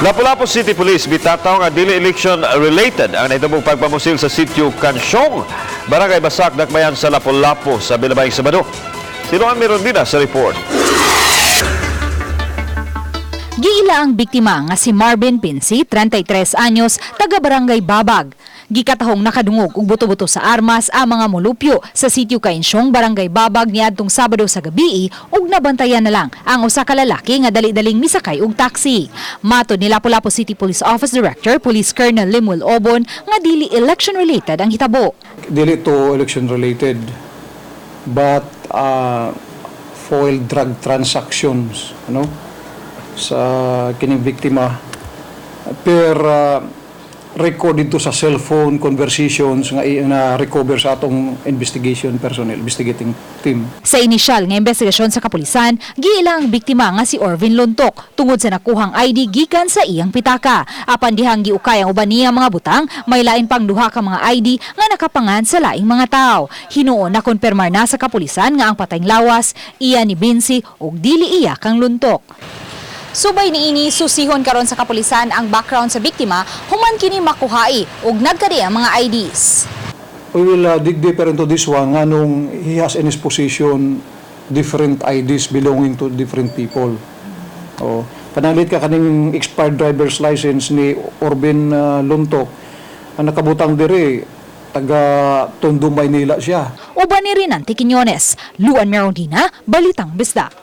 Lapu-Lapu City Police bitataw nga dili election related ang nahitabong pagpamusil sa sitio Kansyong, Barangay Basak, Dakbayan sa Lapu-Lapu sa Bilabayng Sabado. Si Luan Mirondina sa report. Giila ang biktima nga si Marvin Pinsi, 33 anyos, taga Barangay Babag. Gikatahong nakadungog og buto-buto sa armas ang mga molupyo sa sitio Kainsyong, Barangay Babag niadtong Sabado sa gabi ug nabantayan na lang ang usa ka lalaki nga dali-daling misakay og taxi. Matod ni Lapu-Lapu City Police Office Director Police Colonel Lemuel Obon nga dili election related ang hitabo. Dili to election related, but foil drug transactions, ano, sa kining biktima per record dito sa cellphone conversations nga na recover sa atong investigation personnel, investigating team. Sa inisyal nga investigasyon sa kapulisan, giila ang biktima nga si Orvin Luntok tungod sa nakuhang ID gikan sa iyang pitaka. Apan dihang giukay ang uban niya mga butang, may lain pang duha ka mga ID nga nakapangan sa laing mga tao. Hinuon na konfirmar na sa kapulisan nga ang patayng lawas iya ni Binsi ug dili iya kang Luntok. Subay niini, susihon karon sa kapulisan ang background sa biktima human kini makuhai ug nagkadi ang mga IDs. We will dig deeper into this one, nganong he has in his possession different IDs belonging to different people. Oh, panalit ka kaning expired driver's license ni Orvin Luntok, ang nakabutang diri taga Tondo, Maynila siya. Uban ni Rinante Quiñones, Luan Merondina, Balitang Bisdak.